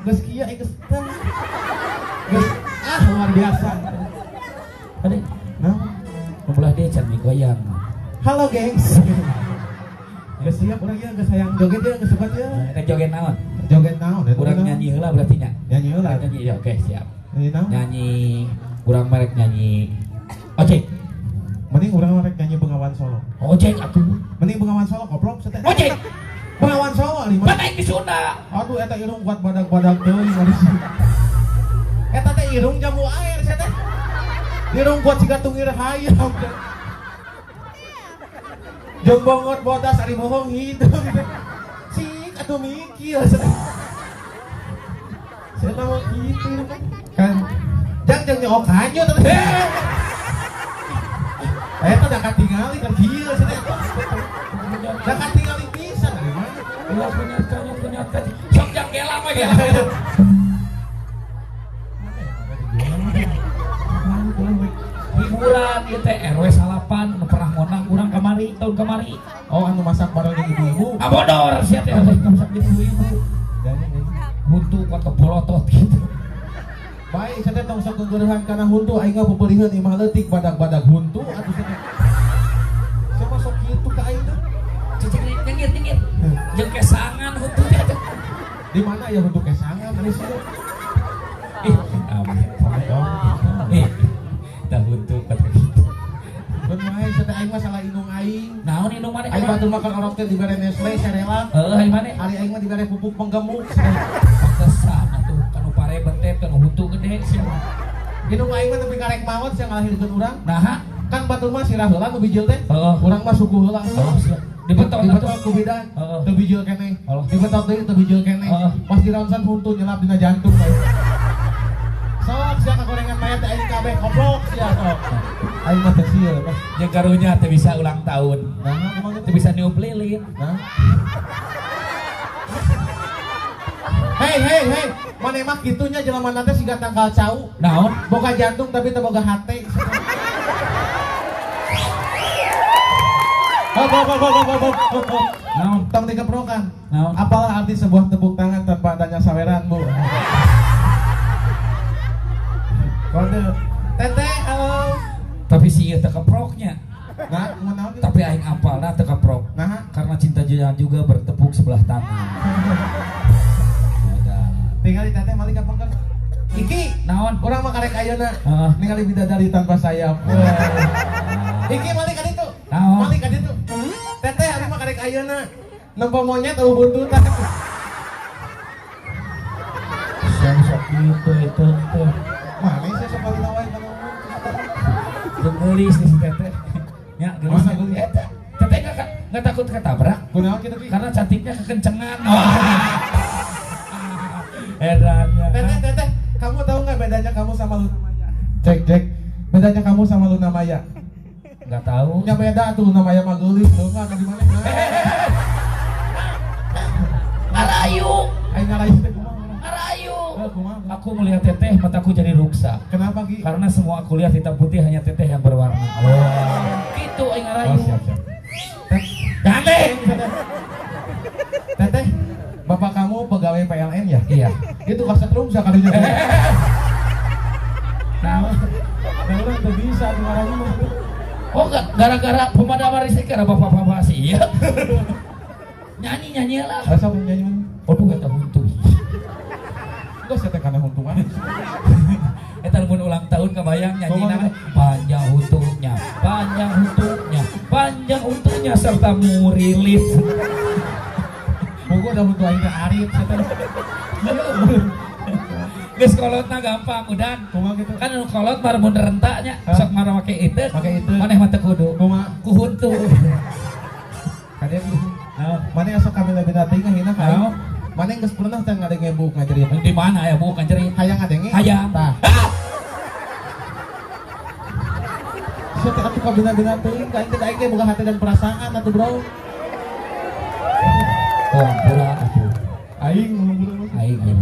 Geus kieu aing geus tah. Geus ah luar biasa. Ade, Nah, nu belah dia can goyang. Halo gengs. Geus siap urang ieu geus hayang joget ya geus suka ya. Rek joget naon? Joget naon eta? Urang nyanyi heula berarti nya. Nyanyi heula. Nyanyi ya, oke siap. Nyanyi naon? Nyanyi urang merek nyanyi ojek. Mending urang mah rek nyanyi Bengawan Solo. Ojek atuh. Mending Bengawan Solo goblok sete. Ojek. Bengawan Solo ari mah. Pan aing di Sunda. Aduh eta irung kuat badag-badag teuing ari sih. Eta teh irung jamu air sia teh. Irung kuat siga tungir hayam. Jeung bongot bodas ari bohong hideung. Sik atuh mikir sia teh. Sia mah kitu kan. Jang jeung nyok hanyut teh. Eta da katingali kan kieu sia teh. Da katingali pisan ari mah. Ulah kunyat kunyat kunyat. Sok jang gela mah gela. Hiburan ieu teh RW 9 nu pernah ngondang urang kamari tahun kamari. Oh anu masak bareng jeung ibu-ibu. Ah bodor sia teh masak jeung ibu-ibu. Huntu kotok bolotot gitu. Baik, saya teh tong sok geunggeureuhan kana huntu aing mah peupeuriheun imah leutik badag-badag huntu atuh sia teh. Sia mah sok kitu ka aing teh. Cicing nyengir nyengir. Jeung kesangan huntu teh atuh. Di mana ya huntu kesangan ari sia? Ih, amin. Ih, dah huntu kata gitu. Keun wae sia teh aing mah salah indung aing. Naon indung maneh? Aing batur makan orok teh dibere Nestle Cerelac. Heeh, aing maneh. Ari aing mah dibere pupuk penggemuk. Pantesan atuh kanu pare bentet kanu huntu gede sia. Indung aing mah nepi karek maot sia ngalahirkeun urang. Naha? Kan batur mah sirah heula nu bijil teh. Heeh. Urang mah suku heula. Oh, sia. Dibetot Dibetot atuh. ku bidan. Heeh. Teu bijil keneh. Allah. Dibetot deui teu bijil keneh. Heeh. Pas dironsen huntu nyelap dina jantung bae. Sok sia kagorengan mayat teh aing kabeh goblok sia sok. Aing mah teu sieun lah. Jeung karunya teu bisa ulang tahun. Nah, kumaha Teu bisa niup lilin. Nah. Hei hei hei, maneh mah kitunya jelema teh siga tangkal cau. Naon? Boga jantung tapi teu boga hate. Hop hop hop hop hop hop hop. Naon? Tong dikeprokan. Naon? Apalah arti sebuah tepuk tangan tanpa adanya saweran, Bu? Kode. Teteh, halo. Tapi si ieu teu keproknya. Nah, mau naon gitu? Tapi aing apalna teu keprok. Nah, karena cinta juga bertepuk sebelah tangan. Ada. Tinggal di teteh malik apa enggak? Iki, Naon? urang mah karek ayeuna. Heeh. Ningali bidadari tanpa sayap. Iki malik ka ditu. Naon? Malik ka ditu. Teteh ari mah karek ayeuna. Nempo monyet eueuh buntutan. Sok sok kitu itu teh. Mana sih sok paling wae kana Jeung geulis si teteh. Nya geulis. Masa geulis? Eta. Teteh enggak takut ketabrak? Kunaon kitu Ki? Karena cantiknya kekencengan. Edannya. Teteh, teteh, kamu tahu nggak bedanya kamu sama Luna Maya? Cek, cek. Bedanya kamu sama Luna Maya? Nggak tahu. Ya beda tuh Luna Maya mah geulis, leungan di mana? Ngarayu. Aing ngarayu teh kumaha? Ngarayu. Eh, kumaha? Aku melihat teteh mataku jadi ruksa. Kenapa Ki? Karena semua aku lihat hitam putih hanya teteh yang berwarna. Wah. Gitu aing ngarayu. Oh, siap, siap. Teh, Gandeng. teteh, bapak kamu pegawai PLN ya? Iya. Itu kaset ruksa kalinya. Nah, Nah, urang teu bisa tuh ngarayu mah. oh enggak, gara-gara pemadaman listrik karena bapak-bapak sih. Iya. Nyanyi-nyanyi lah. Asa nyanyi mah? Waduh eta huntu. Geus teh kana huntungan. Eta mun ulang tahun kebayang nyanyi nama panjang huntunya, panjang huntunya, panjang huntunya serta murilit. Pokoknya udah huntu aing teh arit sia teh. Geus kolotna gampang udan. Kumaha kitu? Kan nu kolot mah mun rentaknya sok mah make itu. Make itu. Maneh mah teu kudu. Kumaha? Ku huntu. Kadieu kieu. Naon? Maneh asa kabeh teuing ngahina ka aing. Naon? Maneh geus pernah teh ngadenge buuk ngajerit? Di mana ya buuk ngajerit? Hayang ngadenge? Hayang. Tah. Ah! Sia teh atuh kabina-bina teuing ka aing teh aing ge boga hati dan perasaan atuh bro. Oh, ampura atuh. Aing ngomong Aing aing.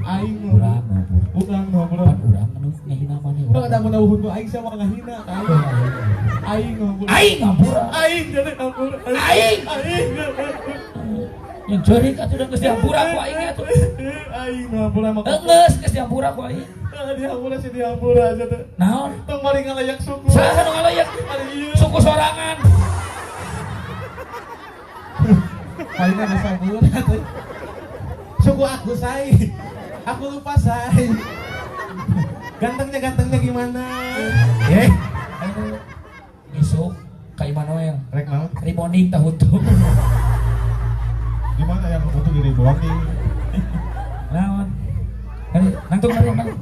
Aing Urang ngomong. Urang ngomong. Pan urang anu ngahina maneh Urang urang. ada mun huntu aing sia mah ngahina ka aing. Aing ngomong. Aing ngampura. Aing jadi ampura. Aing. Aing. Yang ceurik atuh dan geus dihampura ku aing atuh. Aing mah hampura mah. Geus geus dihampura ku aing. Dihampura sih dihampura sia teh. Naon? Tong bari ngalayak suku. Saha nu ngalayak? Suku sorangan. Palingan asa tuh. Suku aku say. Aku lupa say. Gantengnya gimana? Eh, isuk ka Immanuel. Rek naon? Rebonding tah huntu. Gimana yang huntu di rebonding? Naon? Nangtung nangtung.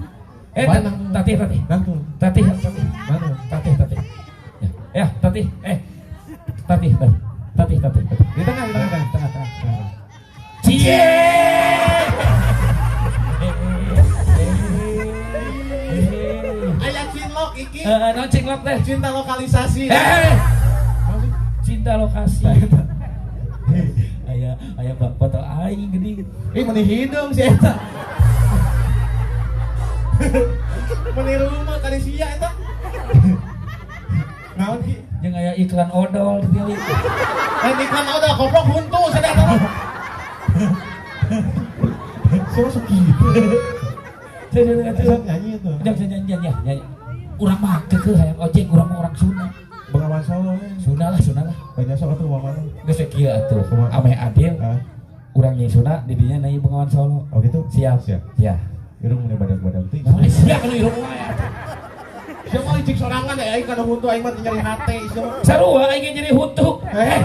Eh, Tati. Nangtung. Tati. Tati. Tati. Ya, Tati. Eh. Tati. Tati. Di tengah. Cie. Aya cinlok iki. Naon cinlok teh? Cinta lokalisasi. Cinta lokasi. Aya foto aing geuning. Ih meuni hidung si eta. Meuni rumah kali sia eta. Naon ki? Jeung aya iklan odol di dieu. Lain iklan odol goblok huntu sadar. Siapa sok kitu? Saya nyanyi itu. Nyanyi. Urang mah keukeuh hayang ojek urang mah orang Sunda. Bengawan Solo. Sunda lah. Banyak sok atuh mamana. Geus we kieu atuh. Ameh adil. Urang nyanyi Sunda di dinya nyanyi Bengawan Solo. Oh gitu? Siap. Ya. Irung mun badag-badag teh. Siap nu irung wae atuh. Sia mah licik sorangan aing kana huntu aing mah nyeri hate sia mah. Sarua aing nyeri huntu. Eh.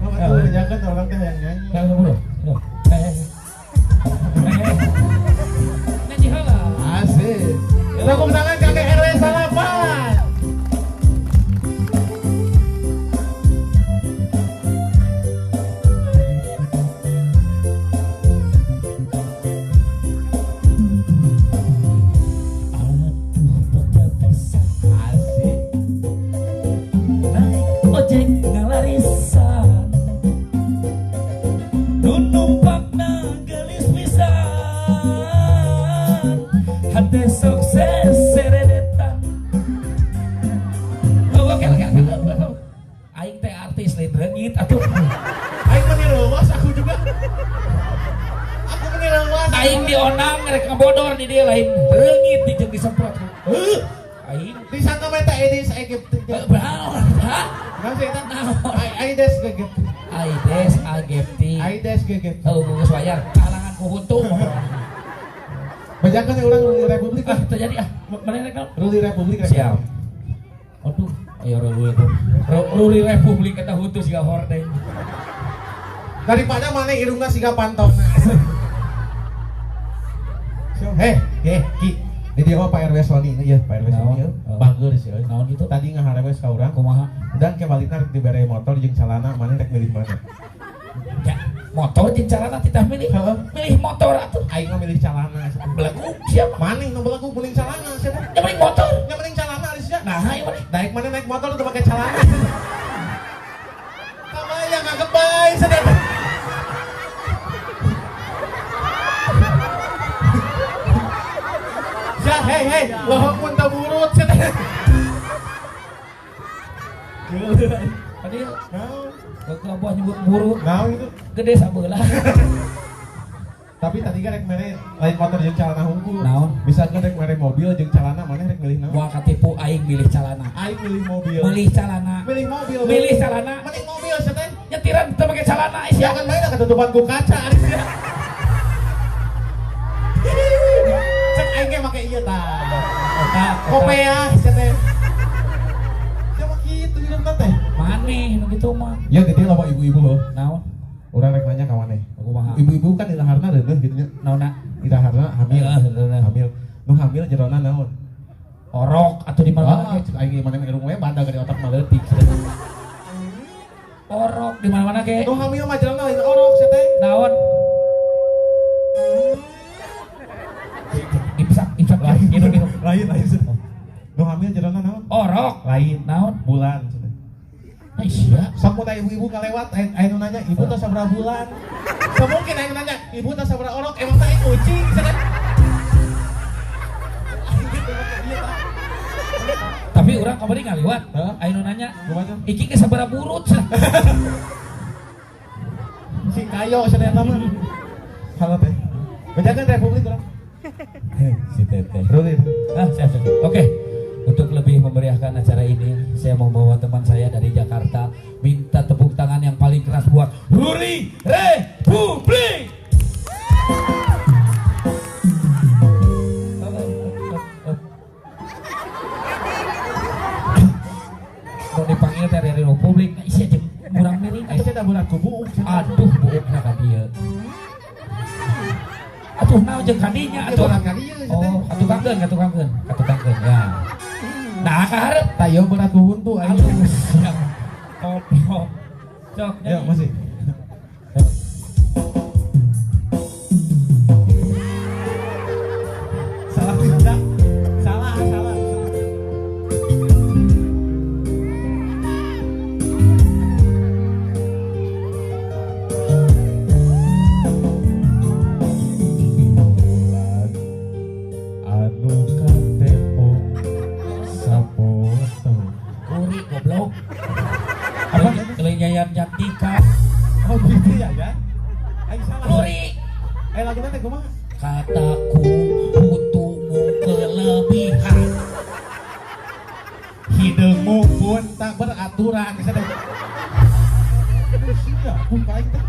Mah atuh jangan orang teh hayang nyanyi. Bro. Nyanyi heula. Asik. Tepuk tangan kakek RW Salapan. Aduh beda pisan. Asik. Naik ojek ngalarisan. Nu numpakna geulis pisan. Hate sok seseredetan. Oh, oke. Aing teh artis lain reungit atuh. Aing meni reuwas aku juga. Aku meni reuwas. Aing dionang rek ngabodor di dieu lain reungit di jeung disemprot. Heuh. Aing disangka mah teh Aedes aegypti. Naon? Hah? Naon sih eta? Aedes aegypti. Aedes aegypti. Aedes aegypti. Heuh geus wayar kalangan ku huntu. Bajakan urang Ruli Republik ah terjadi ah. Mana rek naon? Ruli Republik. Siap. Aduh, ayo Ruli Republik eta huntu siga hordeng. Daripada mana irungna siga pantona. Heh, Ki. Di dieu mah Pak RW Sony, ieu Pak RW Sony bangeur sih euy. Naon kitu? Tadi ngaharewes ka urang kumaha? Dan ke balina rek dibere motor jeung calana, maneh rek milih mana? Ya, motor jeung calana titah milih. Heeh. Milih motor atuh. Aing mah milih calana. Belegug sia mah. Maneh nu belegug mending calana sia. Ya mending motor. Ya mending calana ari sia. Nah, ieu maneh. Daek maneh naik motor teu make calana. Kabayang ngagebay sia. Hei, lohong mun teu burut sia teh. Tadi naon? Kok nyebut burut. Naon itu? Gede sabelah. Tapi tadi kan rek mere lain motor jeung calana hungkul. Naon? Misalkan rek mere mobil jeung calana maneh rek milih naon? Wah katipu aing milih calana. Aing milih mobil. Milih calana. Milih mobil. Milih calana. Mending mobil sia teh. Nyetiran teu make calana sia. Jangan main ketutupan ku kaca ari sia. Cek aing ge make ieu tah. Kopeah sia teh. Sia mah kitu hidupna teh. Maneh nu kitu mah. Ya di dieu loba ibu-ibu heuh. Naon? Urang rek nanya ka maneh. Kumaha? Ibu-ibu kan ilaharna reuneuh kitu nya. Naonna? Ilaharna hamil. Heeh, hamil. Nu hamil jerona naon? Orok atuh di mana-mana. Cek aing maneh mah irung we badag di otak mah leutik. Orok di mana-mana ge. Nu hamil mah jerona lain orok sia teh. Naon? Imsak lain lain Nu hamil jerona naon? Orok lain. Naon? Bulan. Nah, sia. Sok mun ibu-ibu kalewat aya nu nanya, "Ibu teh sabaraha bulan?" Sok mungkin aya nu nanya, "Ibu teh sabaraha orok?" Emang teh kucing cenah. Tapi urang kamari ngaliwat. Hah? Aya nu nanya, Kumaha? "Iki ge sabaraha burut?" cenah. Si kayo cenah eta mah. Halo teh. Bejakeun Republik urang. Si Teteh. Ruli. Ah, siap, siap. Oke. Untuk lebih memeriahkan acara ini, saya mau bawa teman saya dari Jakarta. Minta tepuk tangan yang paling keras buat Ruri Republik. Mau dipanggil teh Ruri Republik, nah, isi aja murang miring. Aisyah da budak kubu. Aduh, buukna ka dieu. Atuh naon jeung kadinya atuh. Atuh ka dieu sia teh. Oh, katukangkeun, katukangkeun, katukangkeun ya. Nah, ka hareup. Tah ieu berat ku huntu aing. Aduh, siap. Goblok. Sok, Ayo nyanyi. masih. Salah tidak? Salah, salah. Anu katempo sapoto. Uri goblok. Apa? Lain Yayan Jatnika. Oh gitu ya ya. Aing salah. Ruri. Eh lagu teh kumaha? Kataku butuhmu kelebihan. Hideungmu pun tak beraturan. Bisa teh. Aduh sia, pun ka aing teh.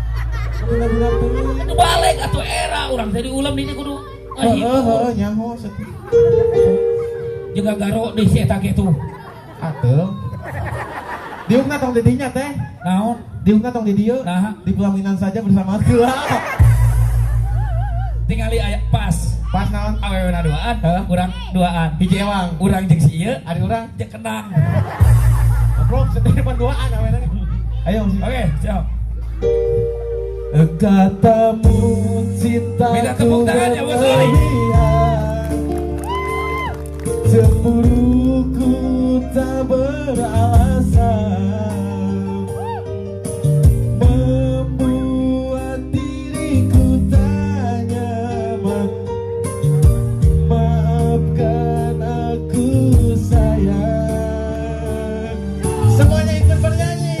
Guna-guna teuing. Aduh balik atuh era urang teh diulem di dieu kudu. Heeh heeh nyaho sedih. Juga garo di si eta kitu. Atuh. Diungna tong di dinya teh. Naon? Diungna tong di dieu. Nah. Di pelaminan saja bersama geula. Tingali aya pas. Pas naon? Awewena duaan, Hah? urang duaan. Hiji ewang. Urang jeung si ieu Ari urang jeung kenang. Goblok sedih depan duaan awewena. Ayo sih. Oke, siap. Katamu cinta Minta tepuk tangan ya, Bos Ruli. Cemburuku tak beralasan membuat diriku tak nyaman. Maafkan aku sayang. Semuanya ikut bernyanyi.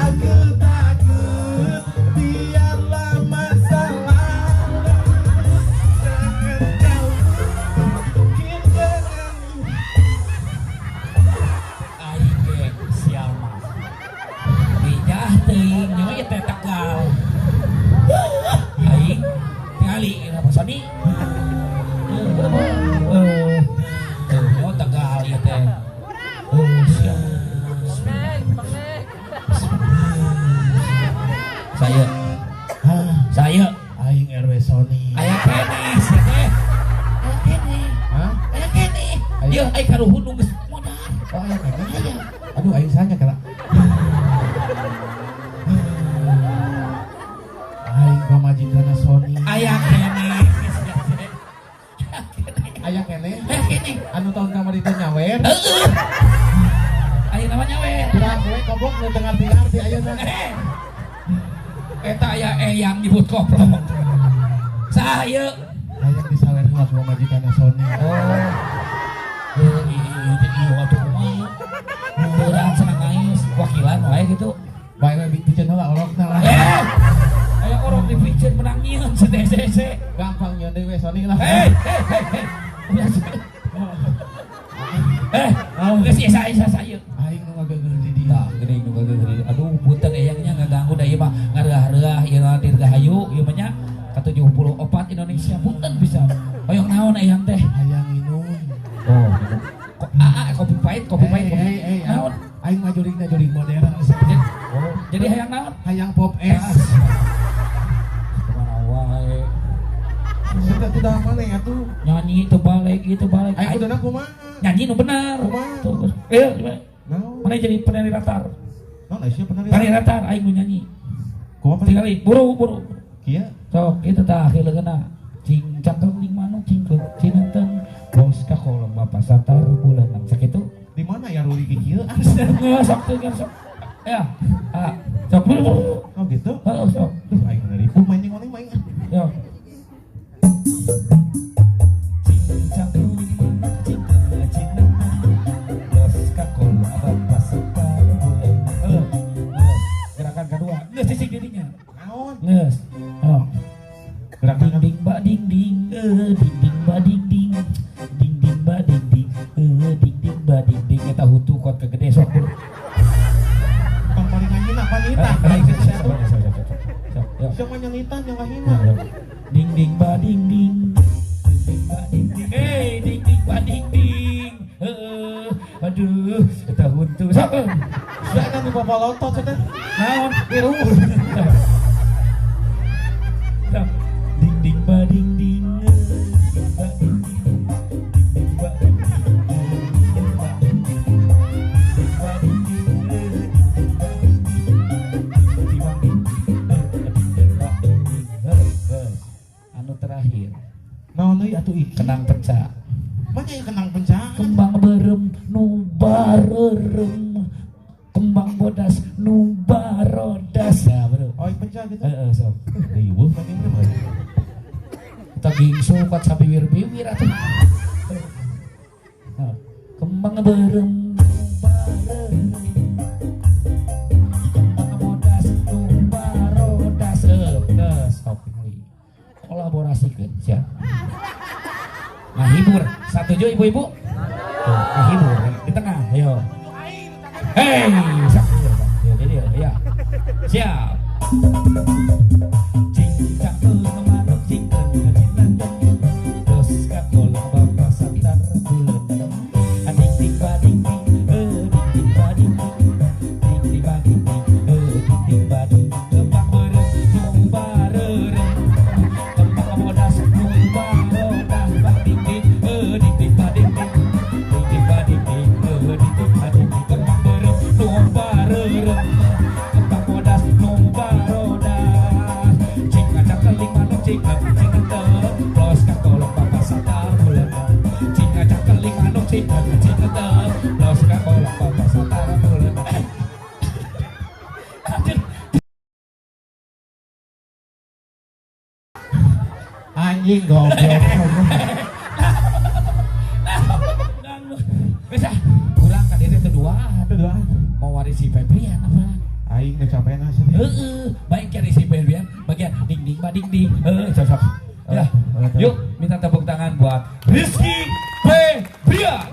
Aku takut biarlah masa lalu jangan kau mungkin denganmu. Aing ge sial mah. Bijah teuing nyawa ieu teh Tegal. Aing tingali apa Sony? Nyawa Tegal ieu teh. Oh, sial. Saya saya Aing RW Sony. aya keneh sia teh. Aya keneh. Hah? Aya keneh. Ieu aing karuhun nu geus modar. Oh, aya keneh. Aduh, aing sanya kala. Aing pamajikanna Sony. Aya keneh. Aya keneh. Aya keneh. Anu tahun kamari teh nyawer. Heeh. Aya namanya we. Kurang we goblok nu teu ngarti-ngarti ayeuna. Eta aya eyang nyebut koplok. Saha ieu? Hayang disawer heula ku pamajikanna Sony. Oh. Heuh, ieu teh ieu atuh kumaha? Urang senang ngais, wakilan wae gitu. Bae we piceun heula orokna lah. Aya orok dipiceun menang nyieun sedeh-sese. Gampang nyeun deui we Sony lah. Hei, hei, hei, hei. Geus ieu saya saya. Aing nu ngageugeun di dieu. Tah, geuning nu ngageugeun. Aduh, punten eyangnya ngaganggu da ieu mah ngareah-reah ieu mah dirgahayu ieu mah nya ka 74 Indonesia punten pisan. Hoyong naon eyang teh? Hayang minum. Oh, minum. Kok aa kopi pahit, kopi pahit, kopi. Naon? Aing mah juringna juring modern. Oh, jadi hayang naon? Hayang pop es. Kemana wae. Sudah tidak mana ya tuh. Nyanyi teu balik, ieu teu balik. Aing kuduna kumaha? Nyanyi nu bener. Kumaha? Tuh, gimana? Naon? Mana jadi penari latar? Naon aya penari? Penari latar aing nu nyanyi. Kumaha Tingali buru buru. Kieu. Sok itu tah leugeuna. Cing cangkeung ning manuk cingkeung cinenten bos ka kolom bapak satar bulanan sakitu. Di mana ya Ruli kieu? Geus sok teu sok. Ya. Ah, sok buru. Oh gitu. Heeh, sok. Duh aing ribu main jeung main main. Yo. Cing cangkeung ning manuk cingkeung cinenten Geus cicing dirinya. Naon? Geus. Oh. Gerak Ding ding ba ding ding, ding ding ba ding ding. Ding ding ba ding ding, ding ding ba ding ding eta huntu kuat kegede sok. Tong paling ngahina panita. Siapa nyenitan yang ngahina? Ding ding ba ding ding. Ding ding ba ding ding. Hey, ding ding ba ding ding. Aduh, eta huntu sok. Sia kan dipopolotot cenah. Naon? Biru. Ding ding ba ding ding. Ding ba ding ding. Ding ding ba ding ding. Ding ba ding ding. Ding ba ding ding. Ding ba ding ding. Ding ba ding ding. Ding ba ding ding. Anu terakhir. Naon deui atuh iki? Kenang penca. Mana yang kenang penca? Kembang berem nu bareureum. Kembang bodas nu barodas. Ya, bro. Oh, penca gitu. Heeh, sok. Riweuh kita gingsu kuat sabiwir-biwir atuh. Kembang berem nu bareureum. Kembang bodas nu barodas. Geus sok deui. Kolaborasikeun sia. Ngahibur. Satuju ibu-ibu? Tuh, ngahibur di tengah, ayo. Hei, sok ya, dia ya. Siap. Cincang manuk cingkeun ngajinandeng. Dos kakolong bapak santar buleun. Ding ding ba ding ding, ding ding ba ding ding. Ding ding ba ding ding, ding ding ba ding. Kembang beureum nu bareureum. Kembang bodas nu barodas ba ding ding, ding ding ba ding ding. Ding ding ba ding ding, ding ding ba ding ding. Kembang beureum nu bareureum. Kembang bodas nu barodas. Cing ngacak keling manuk cing cing teu. Los kakolong bapak satar buleun. Cing ngacak keling manuk cing cing teu. Los kakolong bapak satar buleun. Anjing goblok. Bisa kurang ka dieu teh duaan. Teu duaan. Mau warisi Febrian apa? Aing nu capena sih. Heeh, baik kari si Febrian bagian ding ding ba ding ding. Heeh, cocok. Ya. Yuk, minta tepuk tangan buat Rizky Febrian.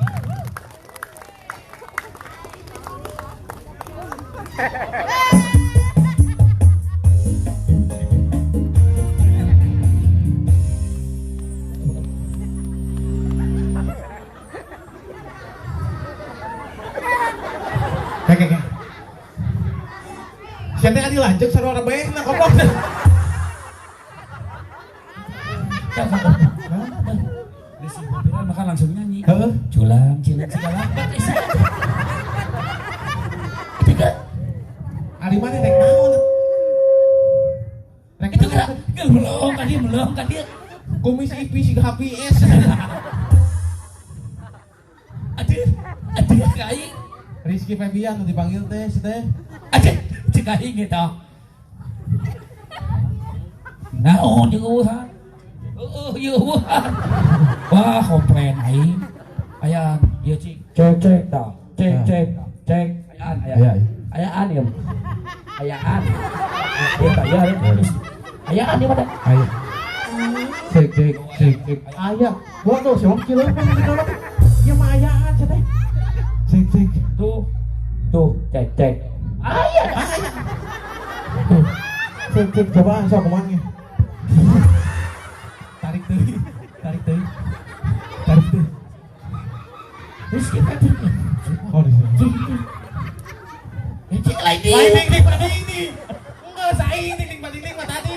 Kayak kayak. Sia teh adi lanceuk sarua rebehna goblok. Rizky Febrian maka langsung nyanyi. Heeh. Culang cilik segala tiga. Ari mana rek naon? Rek Itu gerak. Melong ka dieu, melong ka dieu. Kumis IP siga HPS. Aduh, aduh ka aing. Rizky Febian nu dipanggil teh si teh. Aduh, cek aing eta. Naon jeung eueuhan? Heueuh, ieu eueuhan. Wah, komplain aing. Aya ieu cing. Cek cek tah. Cek cek cek. Ayaan ayaan. Ayaan ieu. Ayaan. Ieu tah ieu. Ayaan ieu mah. Aya. Cek cek cek cek. Aya. Bodoh si Wong kieu mah ieu mah ayaan sia teh. Cek cek. Tuh. Tuh, cek cek. Aya. Aya. Cek cek coba sok kumaha nya. Tarik deui. Tarik deui. Tarik deui. Rizky Febrian. Oh, di sini. Cek lain Lain ding ding pada ini. Enggak, saya ding ding pada ding mah tadi.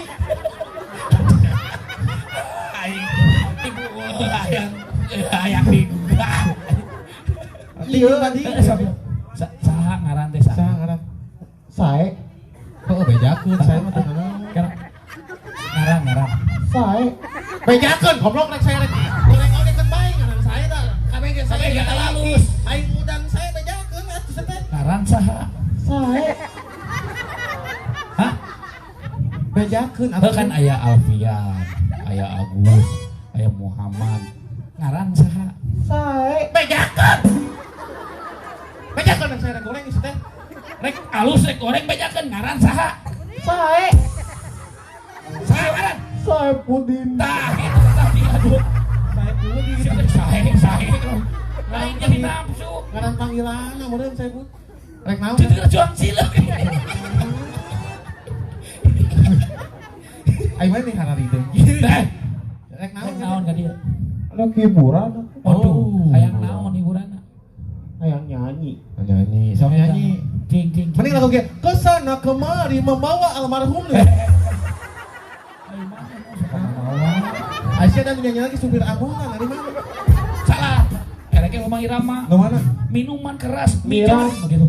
Aing ibu ayang ayang digugah. Iya tadi. Saha ngaran teh saha? Saha ngaran? Sae. Oh, bejakeun saya mah teu nanaon. Ngaran ngaran. Sae. Bejakeun goblok rek saya rek. Goreng oge kan bae ngaran sae da. Kabeh ge sae Kabeh ge alus. Aing udang sae bejakeun atuh teh. Ngaran saha? Sae. Hah? Bejakeun atuh kan aya Alfian, aya Agus, aya Muhammad. Ngaran saha? Sae. Bejakeun. Bejakeun rek saya rek goreng teh. Rek alus rek goreng bejakeun ngaran saha? Sae. Sae ngaran. Saepudin. Tah itu tadi aduh. Saepudin. Sae sae. Lain jadi nafsu. Ngaran panggilan meureun Saepudin. Rek naon? Itu juang silek. Aing mah nih harari teh. Rek naon? Rek naon ka dieu? Ada hiburan. Waduh, hayang naon hiburanna? Hayang nyanyi. Nyanyi, sok nyanyi. Cing cing. Mending lagu ge kesana kemari membawa almarhum nih. Aisyah dan nyanyi lagi supir angkutan dari mana? Salah. Ereknya rumah Irama. Ke mana? Minuman keras, miras begitu.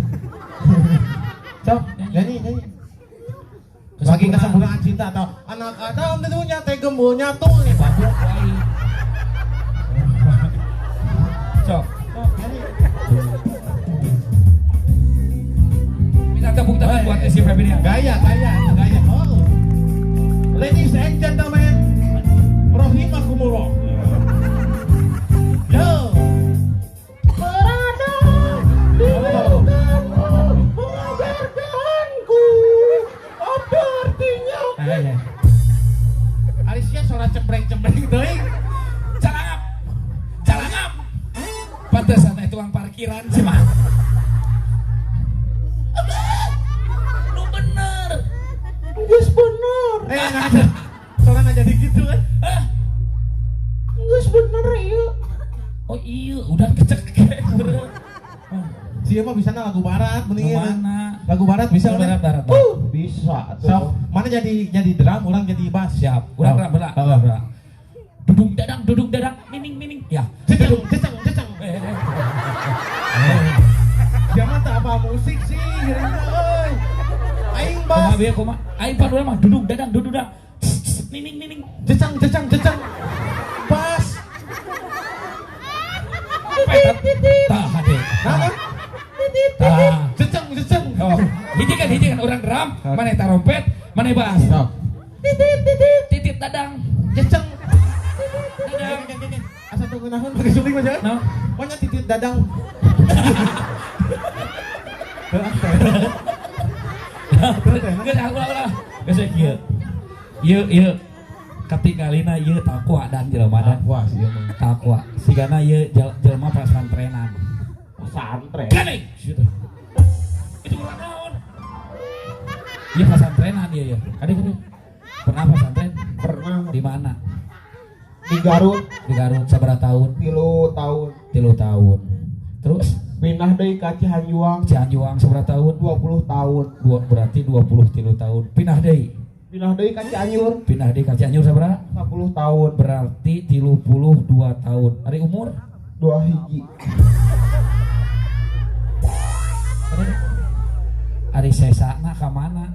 Sok nyanyi nyanyi. Lagi kesempurnaan cinta atau anak Adam tentunya teh gembul nyatu nih babuk wae. Sok. Minta tepuk tangan buat si Febrian. Gaya gaya gaya. Oh. Ladies and gentlemen, rahimakumullah. Yo. Berada di kamu mengajarkanku apa artinya. Alicia suara cembreng-cembreng teuing. Calangap. Calangap. Pantesan teh tukang parkiran sih mah. Nu bener. Geus bener. Nggak suara nggak jadi gitu kan. Hah? Geus bener ieu. Oh iya, udah kecek. Siapa mah bisa lagu barat mending. Mana? Lagu barat bisa barat barat. Bisa. Sok, mana jadi drum, orang jadi bass. Siap. Urang drum belah. Dudung dadang, mining mining. Ya. Ceceng ceceng ceceng. Dia mah tak apa musik sih, euy. Aing bass. Kumaha bieu kumaha? Aing padula mah dudung dadang, dudung dadang. Mining mining. Ceceng ceceng ceceng. Bass. Tah hade. Nah, tah. Ceceng ceceng. Oh, hiji kan orang drum, mana trompet, mana bass. Titit titit titit dadang. Ceceng. Dadang. Asa teu ngeunaheun bagi suling mah jangan. Nah. Pokoknya titit dadang. Geus aku ulah. Geus kieu. Ieu ieu katingalina ieu takwa dan jelema dan. Takwa sih mah. Takwa. Sigana ieu jelema pasantrenan. Pesantren. Gane. Itu urang naon? Ieu pasantrenan ieu ya. Kade kade. Pernah pesantren? Pernah. Di mana? Di Garut. Di Garut sabaraha tahun? 3 tahun. 3 tahun. Terus pindah deui ka Cihanjuang. Cihanjuang sabaraha tahun? 20 tahun. Berarti 23 tahun. Pindah deui. Pindah deui ka Cianjur. Pindah deui ka Cianjur sabaraha? 10 tahun. Berarti 32 tahun. Ari umur? 2 hiji. Ari sesana ka mana?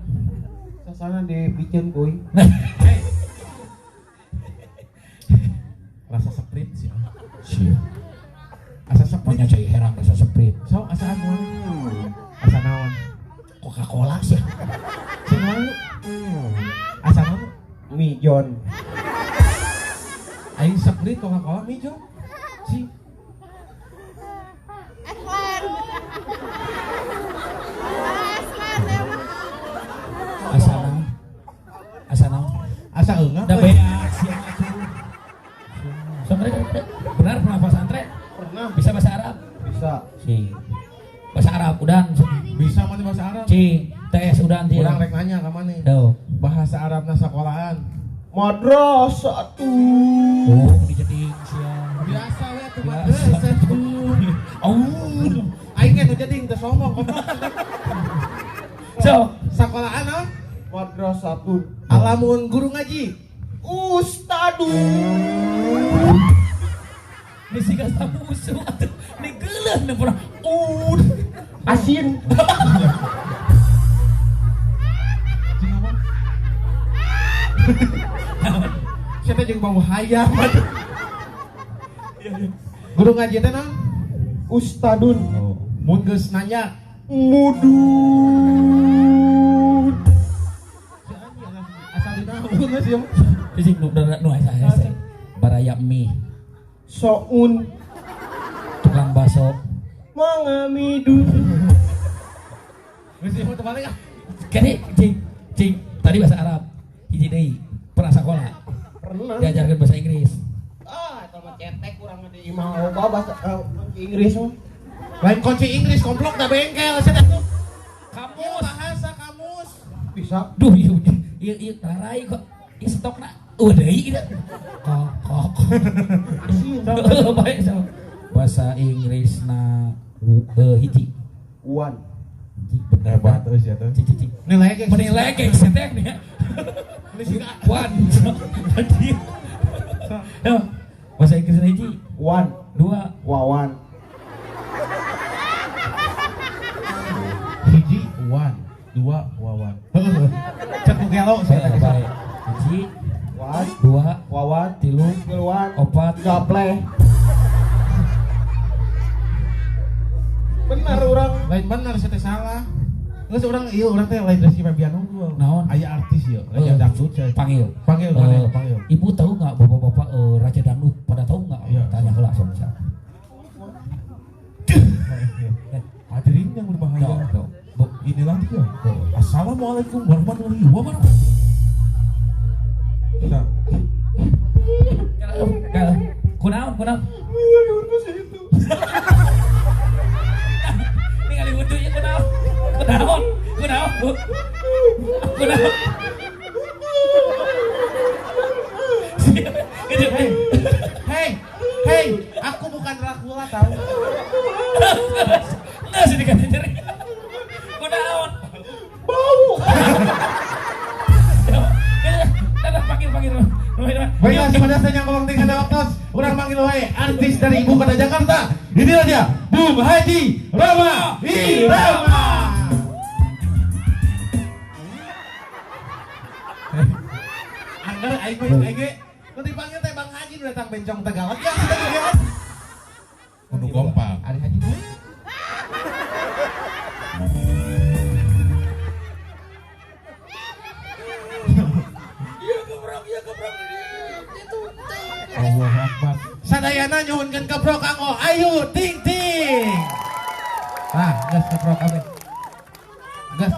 Sesana di biceun kuy. Rasa seprit sih. Sieu. Asa seprit. Pokoknya cai herang rasa seprit. So, asa naon? Asa naon? Coca-Cola sih. Sing naon? Asa naon? Mijon. Aing seprit Coca-Cola mijon. Si. Asa naon? Asa naon? Asa eungah. Da beak sia atuh. Benar pernah pesantren? Pernah. Bisa bahasa Arab? Bisa. Si. Bahasa Arab udan. Bisa mana bahasa Arab? Ci, tes udan ti. Urang rek nanya ka maneh. Tuh. Bahasa Arabna sekolahan. Madrasah tuh. Oh, dijeding sia. Biasa we atuh madrasah tuh. Oh. Aing ge nu jeding teu sombong goblok. So, sekolahan naon? Madrasah tuh. Alamun guru ngaji. Ustadun. Misi ka musuh atuh. Ni geuleuh nu pernah. Asin. Cing apa? Siapa jeung bau hayam atuh. Guru ngaji teh naon? Ustadun. Oh. Mun geus nanya mudun. Si anjing asal dinaon sih. Cicing nu nu hese. Baraya mie. Soun. Tukang baso. Mangamidun. Geus ieu teu balik ah. Kene cing cing Tadi bahasa Arab. Hiji deui. Pernah sekolah. Pernah. Diajarkan bahasa Inggris. Ah, eta mah cetek urang mah di imah loba bahasa Inggris mah. Lain kunci Inggris komplok da bengkel sia teh. Kamus. Bahasa kamus. Bisa. Duh, ieu ieu ieu larai kok. Ieu stokna eueuh deui kitu. Kok. Asin. Bae so. Bahasa Inggrisna hiji. One. Hiji bener Hebat terus ya tuh. Cici. Nilai geng. Menilai geng setek nih ya. One. Tadi. Yo, bahasa Inggrisna hiji. One. Dua. Wawan. Hiji one, dua wawan. Cek ku gelo sia teh. Bae. Hiji, One. dua, Wawan. tilu, Tiluan. opat, Gapleh. Benar urang. Lain bener sia teh salah. Geus urang ieu urang teh lain Rizky Febian unggul. Naon? Aya artis ieu, Raja Dangdut sia. Panggil. Panggil maneh, panggil. Ibu tahu nggak bapak-bapak Raja Dangdut pada tahu nggak? Iya. Tanya heula sok siapa. Hadirin yang berbahaya. Tuh, tuh. Inilah dia. Assalamualaikum warahmatullahi wabarakatuh. Nah, Kalau kunaon kunaon. Ningali wudu ieu kunaon. Kunaon kunaon Bu. Kunaon. Hey, hey, aku bukan Dracula tahu. Enggak sih dikasih nyeri. Kunaon. Bau. Dadah panggil panggil. Baiklah, kepada saya yang ngomong tinggal waktu, orang manggil wae artis dari ibu kota Jakarta. Inilah dia, Bung Haji Rhoma Irama. Angger aing mah aing ge. Nu dipanggil teh Bang Haji nu datang bencong Tegal. Ya, kita Kudu kompak. Ari Haji mah. Allah Akbar. Sadayana nyuhunkeun keprok kanggo Ayu Ting Ting. Ah, geus keprok kabeh. Geus.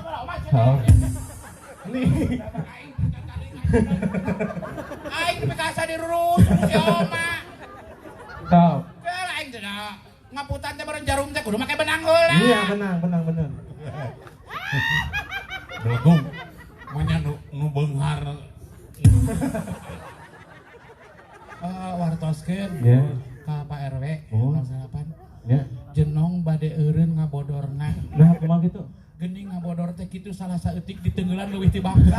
Nih. Aing nepi ka asa dirurus si Oma. Tahu. Keur aing teh ngaputan teh meureun jarum teh kudu make benang heula. Iya, benang, benang, benang. Belegung. Manya nu beunghar. Wartoskeun Ya. ka Pak RW Oh. 08. Ya. Jenong bade eureun ngabodorna. Nah, kumaha gitu? Geuning ngabodor teh kitu salah saeutik ditenggelan leuwih ti bangsa.